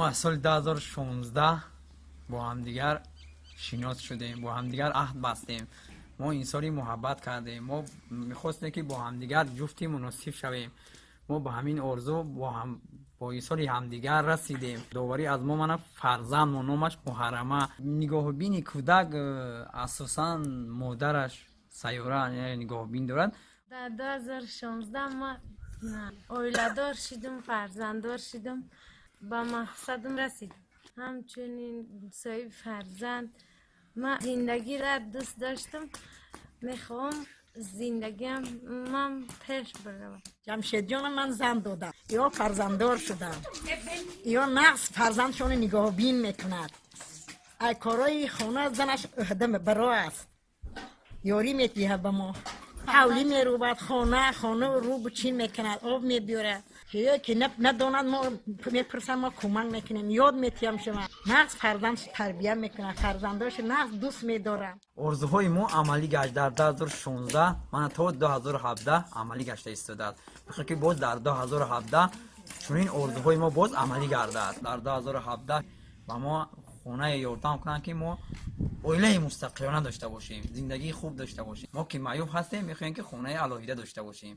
Мо аз соли 2016 бо ҳамдигар шинос шудем, бо ҳамдигар аҳд бастем. Мо инсони муҳаббат кардем, мо мехостем, ки бо ҳамдигар ҷуфти муносиб шавем. Мо ба ҳамин орзу бо инсони ҳамдигар расидем. Доварӣ аз мо мана фарзанд, мо номаш Муҳаррама. Нигоҳубини кӯдак асосан модараш Сайёра нигоҳубин дорад. Дар 2016 ма оиладор шудум, фарзанддор шудум, ба мақсадам расидам. Ҳамчунин соҳиби фарзанд, ман зиндагиро дӯст доштам, мехоҳам зиндагиам ман пеш баравад. Ҷамшедҷона ман зан додам, ё фарзанддор шудам, ё нағз фарзандшони нигоҳубин мекунад. Ай корҳои хона занаш ӯҳда баро аст, ёрӣ медиҳад ба мо, ҳавлӣ мерӯбад, хона рӯбу чин мекунад, об мебиёрад. Ё ки надонад, мо мепурсам, мо кӯмак мекунем, ёд метиҳам. Шума нағз фарзанд тарбия мекунад, фарзандош нағз дӯст медорад. Орзуҳои мо амалӣ гашт дар 2016, мана то 2017 амалӣ гашта истодааст. Мехоҳем, ки боз дар 2017 чунин орзуҳои мо боз амалӣ гардад. Дар 2017 ба мо хонае ёрдам кунанд, ки мо оилаи мустақилона дошта бошем, зиндагии хуб дошта бошем. Мо ки маъюб ҳастем, мехоҳем, ки хонаи алоҳида дошта бошем.